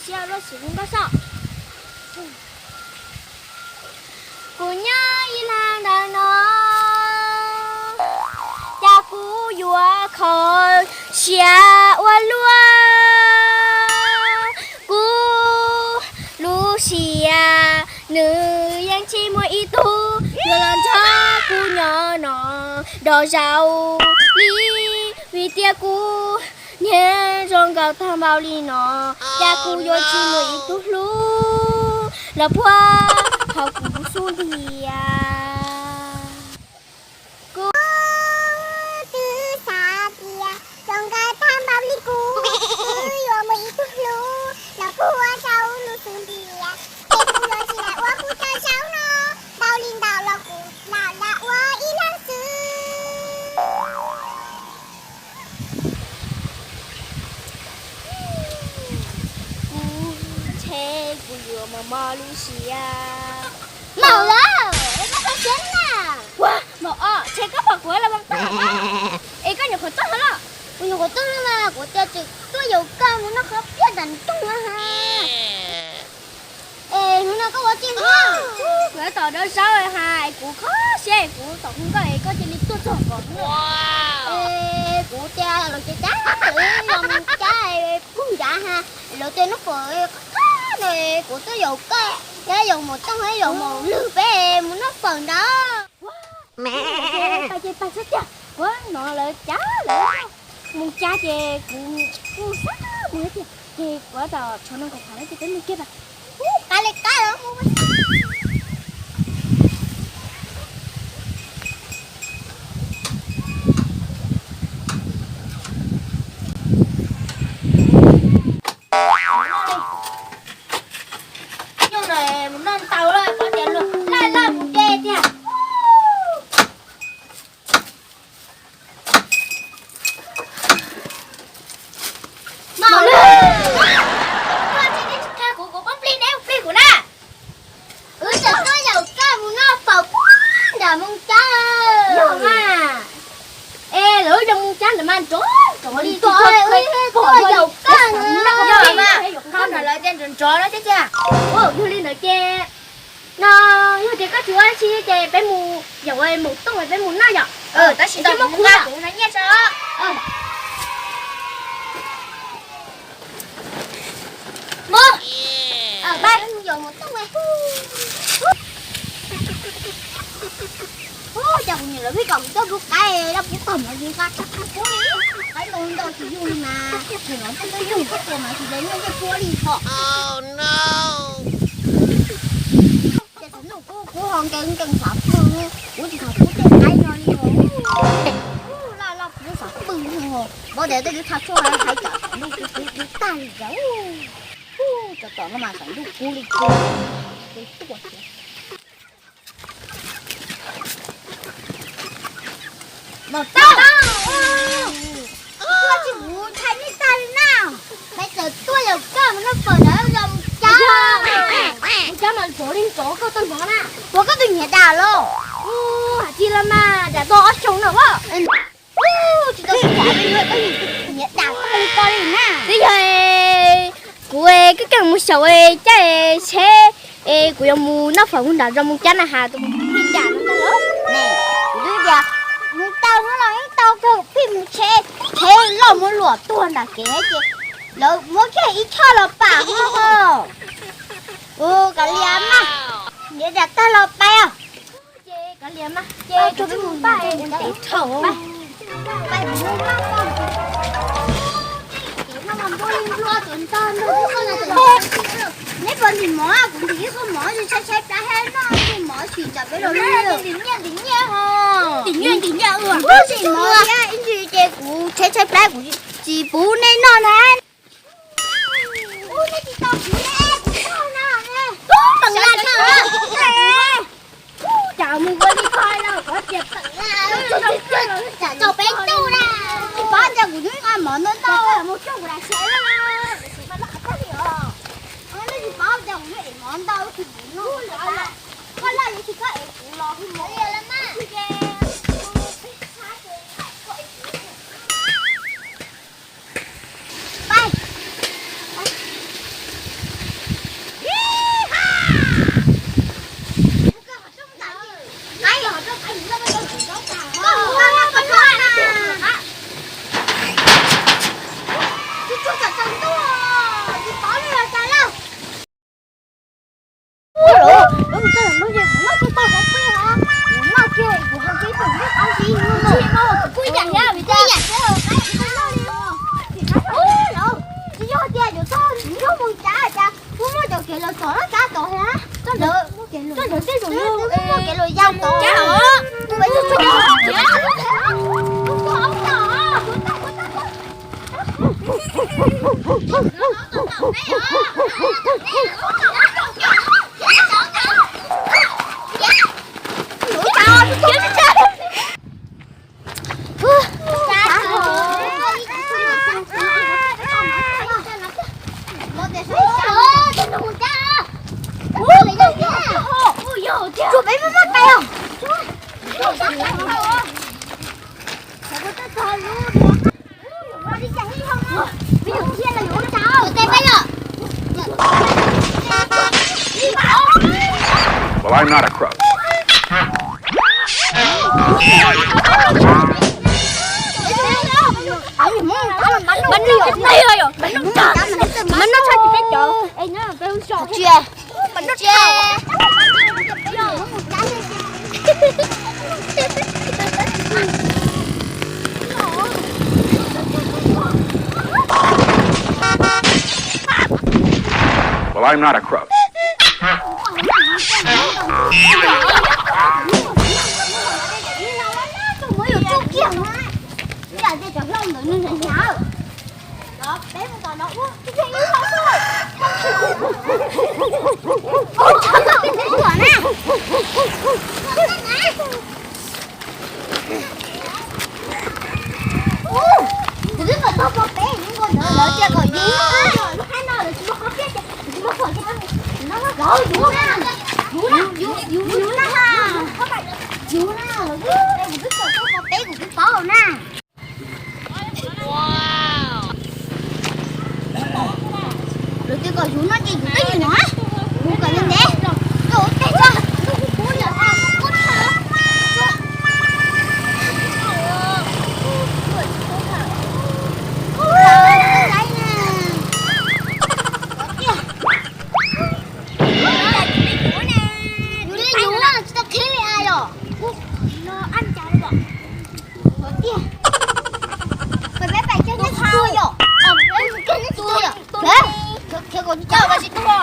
Kuv nyob ib leeg ntawm no, cas kuv yuav kho siab ua luaj. Kuv lub siab nws yeej tsis muaj ib tug yuav los nrog kuv nyob no nrog zaum li, vim tias kuv niag zoo nkauj tag npaum li no, cas kuv yuav tsis muaj ib tug hlub los puag hauv kuv xub ntiag. Kuv twb xav tias zoo nkauj tag npaum li kuv, twb yuav muaj ib tug hlub los puag hauv lub xub ntiag, ces kuv yuav tsis lam ua kuv cov zaum no ntau li ntau los kuv lam lam ua ib leeg xwb. Kuv ntshe kuv yuav mos mos lub siab. Maum lawm, es koj txhob siab na. Ua, maum os, ntshe koj pom kuv los mas koj. Es koj nyuam qhuav tuaj los? Kuv nyuam qhuav tuaj mas kuv tias tseem tuaj yaum koj mus noj qhov peb nram nroog na ha. Es hnub no koj ua tsev na? Kuv tab tom dawb zaub ha, es kuv kho siab es kuv tom hu koj es koj cia li tuaj txog kom hnub no. Es kuv tias lawv tias cab, lawv yog mus cab pug nrad ha, lawv tias noj fawm qab qab no, kuv tuaj yaum koj, thiab yaum maum tooj thiab yaum maum lwg peb mus noj fawm ntawd. Pais ces pais xwb tiag, kuv hnov lawv cab lawv mus cab ces kuv kuj xav mus thiab tiag, ces kuv tab tom tshuav no kom tham no ces peb mus kiag pais. Ub, qab li qab los mus. Nyuj no mus noj ntau lawm, pov tias laj laj mus de tiag. Maum lwg, koj tsis qhia kuv, kuv poob plig neb plig kuv na. Kuv tseem tuaj yaum koj mus noj faus puag nram Moos Cab. Yog mas. Es lawv yog Moos Cab ntawd mas nrov nrov li, tuaj yaum koj. Yog mas, qhov ntawd lawv tias nrov nrov no tiag tiag. Yog li ntawd ces no, yog tias koj tsis ua dab tsi ces peb mus yaum maum tooj peb mus noj yom. Tab sis tau muab kuv nqa kuv no nyiaj tso. Mus, peb mus yaum maum tooj. Ub, cas kuv niam lawv pheej kom kuv tuaj pub qaib, laj pub tog mov li nqa tshaj qub li. Qaib ntau ntau tsis yug li mas, tsis no tuaj tuaj yug koj tias mas tsis de nyiaj nyiaj tsuab li ho. Ces thaum no kuv kuv ho nkees nkees xav pw, kuv tsis xav pub tej qaib no li os. Laj laj pub xav pw ho, vov tias tej twb tha tshuaj hais tsam ntuj kuv kuv kuv tag li cas. Ub, tsov tom no mas xav ntuj kuv li kuv, kuv tuaj tias. Maum tooj, koj tsis kuv ntshai nej tag li na. Peb txawm tuaj yaum koj mus noj fawm ntawd los mus cab. Mus cab mas nrov li nrov koj tau hnov na. Puas koj tus nyiam dam los? Hais tsis los mas dam tau ob xyoos no as. Tsis tau sib tham li, koj nyiam dam koj li ko li na. Twb yog kuv koj keej mus xyaum cab tsheb, kuv yuav mus noj fawm mus nram zos mus cab na has tus pij dam no ntag los. Kuv twb tias mus tau no los yeej tau kawg, pheej mus tsheb, tsheb loj muab luam tuag nram kev ces lawv muab kiag ib choj los pam ho. Ua kav liam mas, nyiam dam tag los pais os. Ces kav liam mas, ces kuv twb mus pais, pais mus mas. Neb puas ntim mov? Kuv ntim ib qho mov, tshaib tshaib plab thiab noj ib qho mov tsis tsam peb los li. Ntim nyiaj, ntim nyiaj ho. Ntim nyiaj, ntim nyiaj, ua ntim mov thiab ib ntsis ces kuv tshaib tshaib plab kuv tsis pub nej noj na. Ub, nej tsis tau kuv ne, kuv tau na ne. Ub, peem laj tshaj. Ub, cas mus ua li ko los kov tias peem laj. Tsam tau peb tug na. Tsis paub tias kuv twb nqa mov ntau ntau mus coj kuv daim siav na. Nej tsis paub tias kuv twb ev mov ntau tsis kuv noj. Koj laj yuav tsis koj ev kuv los hu mov. Pais. Tsis yog tias yuav txog nyob mus cas cas, muab muag cav tod los kav tod thiab. Koj ntawd, koj ntawd tej zaum yog muaj kev luam yau tod. Tsuas peb muaj maj cai os. Well, I'm not a crook. Well, I'm not a crook. Kuv twb kom tau pom peb hnub ntawd lawv tias kom yus, lub hab no lawv tsis muaj qhov peb ces tsis muaj qhov ces no, yus na, yus na, yus na, yus na, kuv twb kom tau pom peb kuv twb paub na. Lawv tias kom yus no ces yus twb yus no, kuv kom yus ntev, koj ua teg tso. Yus li yus tsis tau qhib li a yom. Tiag, peb pais cog neb tua yom, peb mus cog neb tua yom, khiav kom tsis cog tsis tua.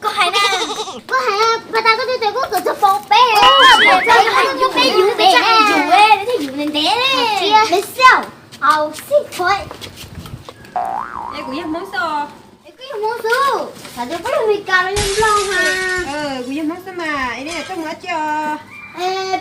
Koj hais na, koj hais, pas tas koj twb tias koj kawm txog pau peb, peb yus peb yus ntev, peb xij, au xij khuav. Es kuv yog Hmoob xwb os. Es koj yog Hmoob xwb, xav tias koj yog Meskas los yog Nplog mas. Kuv yog Hmoob xwb mas, es nej koj mus dab tsi os?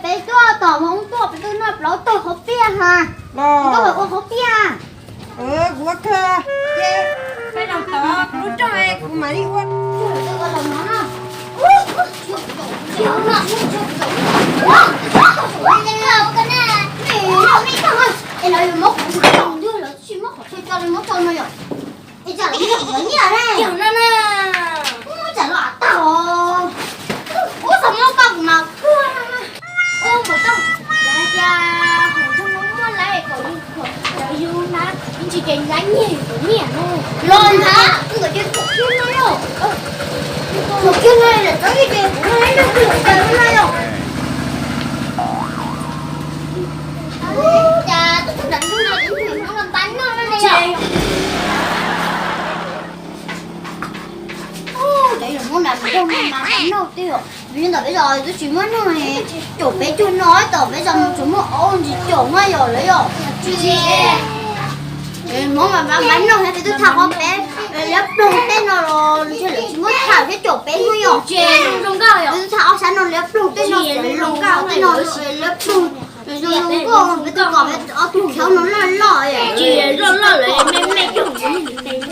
Peb tuaj tom Hmoob tuaj, peb tuaj noj plaub tog qhov piaj ha. Koj ua qhov piaj. Kuv ua kawg, ces peb los tod kuv lub rooj kuv mam li ua. Ib tsam lawv yog lawv nyiaj ne, yog no na, muab tsam los av tag os. Ub, txog muab koj kuv mas kuag no na. Ub, puas tau, yog hais tias hauv nroog no muaj lawv kom yus, kom yus na, yeej tsis ces nrad nyiag yus tus nyiaj no. Los nrad, kuv kom ces kom kiag no yom. Kom kiag no lawm txog ib ces kuv no ib nrog kuv lawm no yom. Cas tuaj txog nram nroog no ces nws no los npab noj no ne yom. Cov yog Hmoob nram nroog mas noj twb yog, vim ntawm peb zos twb tsis muaj noj, caum peb cuag no tom peb zos mus tsuas muaj ob ntsis caum mas yom lawv yom. Tsis, Hmoob mas npab noj thiab peb twb tham qhov peb, liab ploog tej no los ntshe lawv tsis muab tham thiab caum peb no yom. Peb twb tham ob sab no liab ploog tej no, zoo nkauj tej no liab ploog, zoo nkauj peb twb kom ob tug kheaub no loj loj, loj loj lawm me me cog.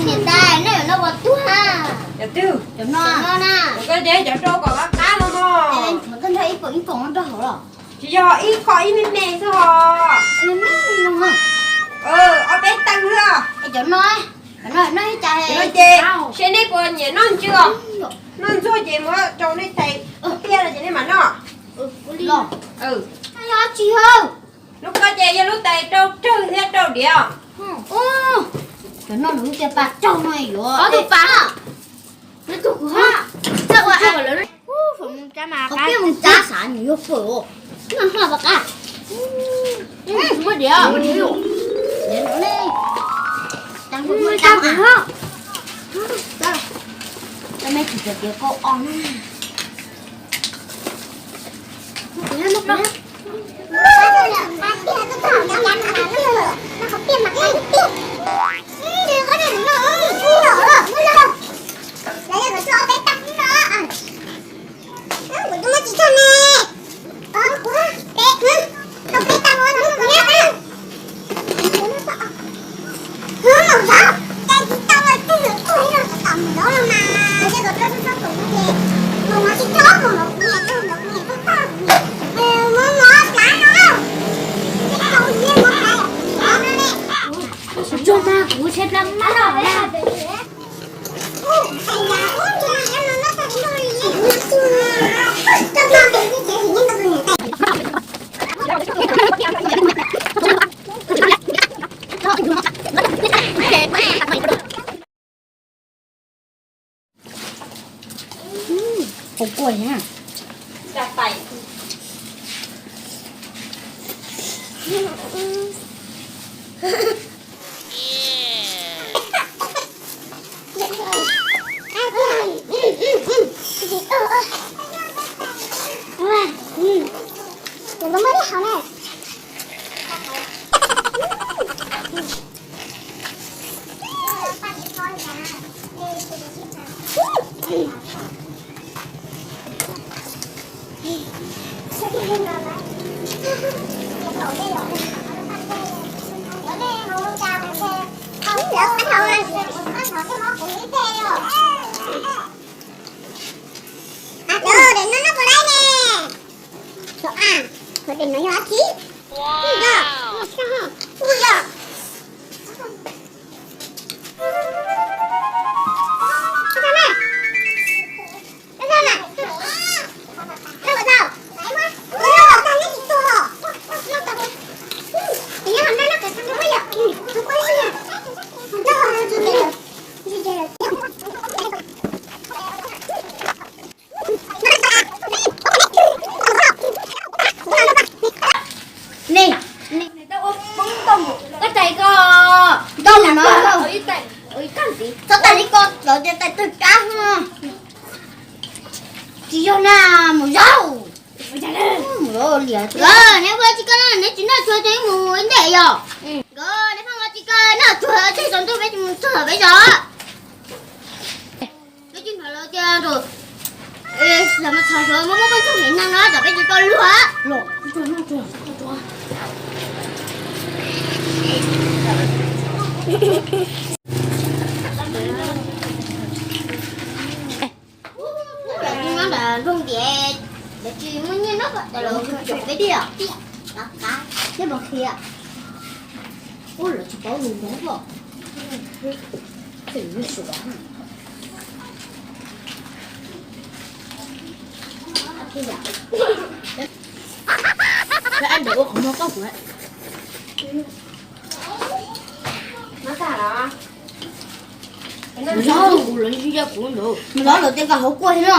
Niam tais, nej yuav noj qhov twg? Cov twg? Cov no na. Koj ces cov rau kom qab qab no mog. Koj nrog ib poom ib poom nrog hauv los? Tsis yog, ib qho ib me me xwb os. Ob peb teev xwb os. Cov no, cov no noj ib cas ces seb nej puas nyiam noj ntswg os. Noj ntxuag ces muab rau nej tais piaj no ces nej mam noj. Los, yog tsis yog? Lub ko ces yog lub tais rau rawg thiab rau diav. Cov no nws tias pas tsaug no yuav. Ob tug pas. Nws tug kuv ha. Txawj ua a lawv. Qhov peb mus tsa xav nws yuav fawm os. Noj hlo pas qab. Muab diav. Diav no ne. Tsa kuv ha. Tsa me tsis txawm tias koj o na. Tsuag mas kuv tsheb plab mab no na. Hauv kua na. Ua, daim no noj puas laib ne? Daim no yog dab tsi? Yog, yog. Ne, koj tais ko ntau no, txhob tais li ko lawv tias tais twg kab. Tsis yog na, mus zaub. Mus zaub liam. Neb ua tsis koj na, neb tsis noj tsuag ces mus ib ntej yog. Nkawd neb pheej ua tsis koj noj tsuag tej zaum ntuj peb tsis mus txog peb zos. Peb tsis hnov lawv tias nram Txhob muab koj txoj niam neeg no tom peb tsis tau luag. Los, lawv tsis nyob nram nroog tias lawv tsis muaj nyiaj no, lawv tsis caum peb tiag. Neb puas qhia? Ua lawv tsis paub lus Hmoob os. Ab, ntawd ua qhov muag koj kuv. Kuv lov kuv ntawd, kuv lov lawv tej nqa hauv kuaj thiab no.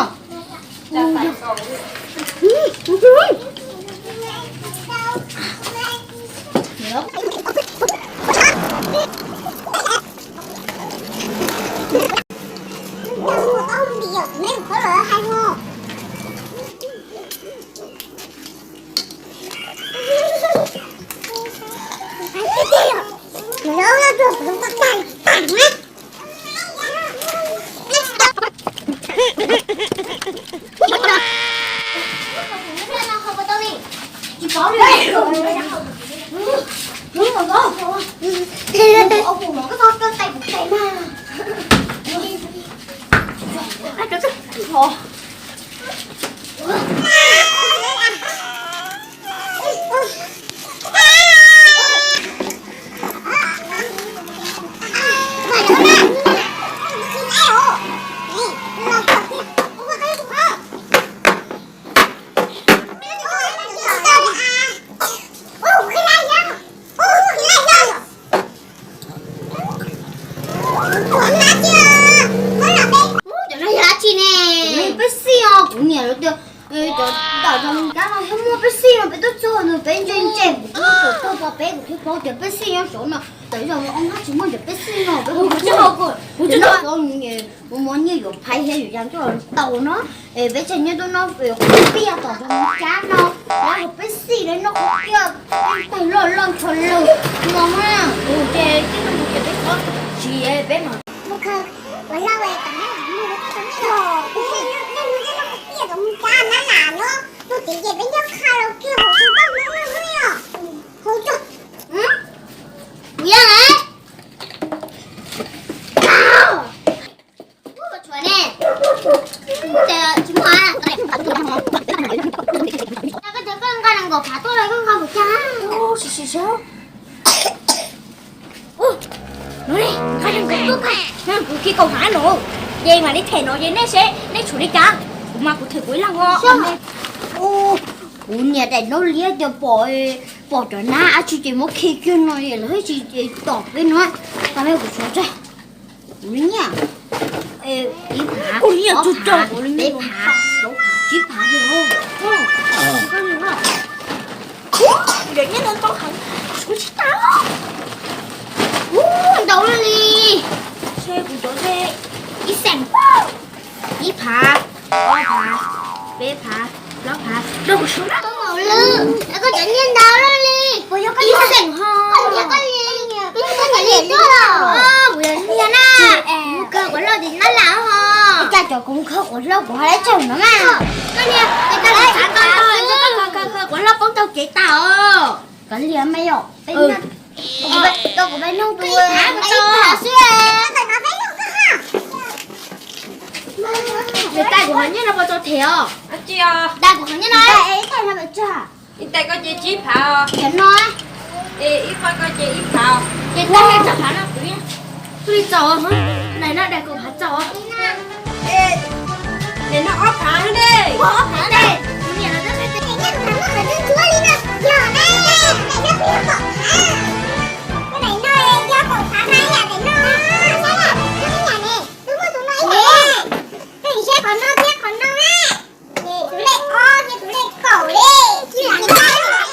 Cov no yog dab tsi ne? Peb xij os, kuv niam lawv tias cov tom rau Meskas no thiaj muaj peb xij no, peb tuaj txog no peb ntse ntse kuv twb tuaj txog pom peb kuv thiaj paub tias peb xij nyob saud no. Tam sim no ob hab tsis muaj cov peb xij no peb kuv tsis muaj, kuv tsis muaj nyiaj yuav phais thiab yuav yas coj los tau no. Es peb tseem nyob tuaj noj qhov tiaj tom rau Meskas no, lawv hais peb xij lawv noj qhov tiaj tag loj loj ncho lawg no na. Ces tib tug ces peb qhov tsis peb mas. Kuv yog ne. Tsis muaj. Koj cov koj nqa nees nkaum phav tuaj los koj nqa mus cas? Sim sim sim. Nqa nees nkaum tuaj, kuv khi kaum hav no, ces mam li them no ces nej seb nej tshuav li cas. Kuv mas kuv them kuv ib leeg os. Kuv niam daim ntaub liab tias pom, pom cov nab dab tsi ces muab khi kiag no es lawv thiaj tsis tom peb no. Tau kuv tshuav tso. Kuv li nyiaj, ib phav, ob phav, peb phav, tsib phav li. Ntau li. Ib xeem, ib phav, ob phav, peb phav, plaub phav, rau kuv sub. Koj cov nyiaj ntau li, ib xeem ho. Koj niam li tuaj los kuv yog nyiaj na. Kuv khaws quav lauj tim nab lam ho. Cas cov kuv khaws quav lauj kuv ho lab tsaug no mas. Koj niam, koj khaws quav lauj poob taug kev tas os. Kav liam mas yom, peb nyiaj, tau kuv peb nug tus ib phav xwb. Nws tais kuv qhov nyiaj no puas tau them os? Tais kuv qhov nyiaj no. Tais koj ces tsib phav os. Cov no. Ib phav koj ces ib phav. Ces tais txog phav no kuv nyiaj. Tus li txaus, tais no tais kuv phav txaus. Tais no ob phav ne. Ob phav ne. Kuv niam no. Tus muaj tus no ib yam ne, tus muaj tus no thiab qhov no na. Tus lej ob thiab tus lej kaum li. Tus lej ob thiab tus lej kaum li.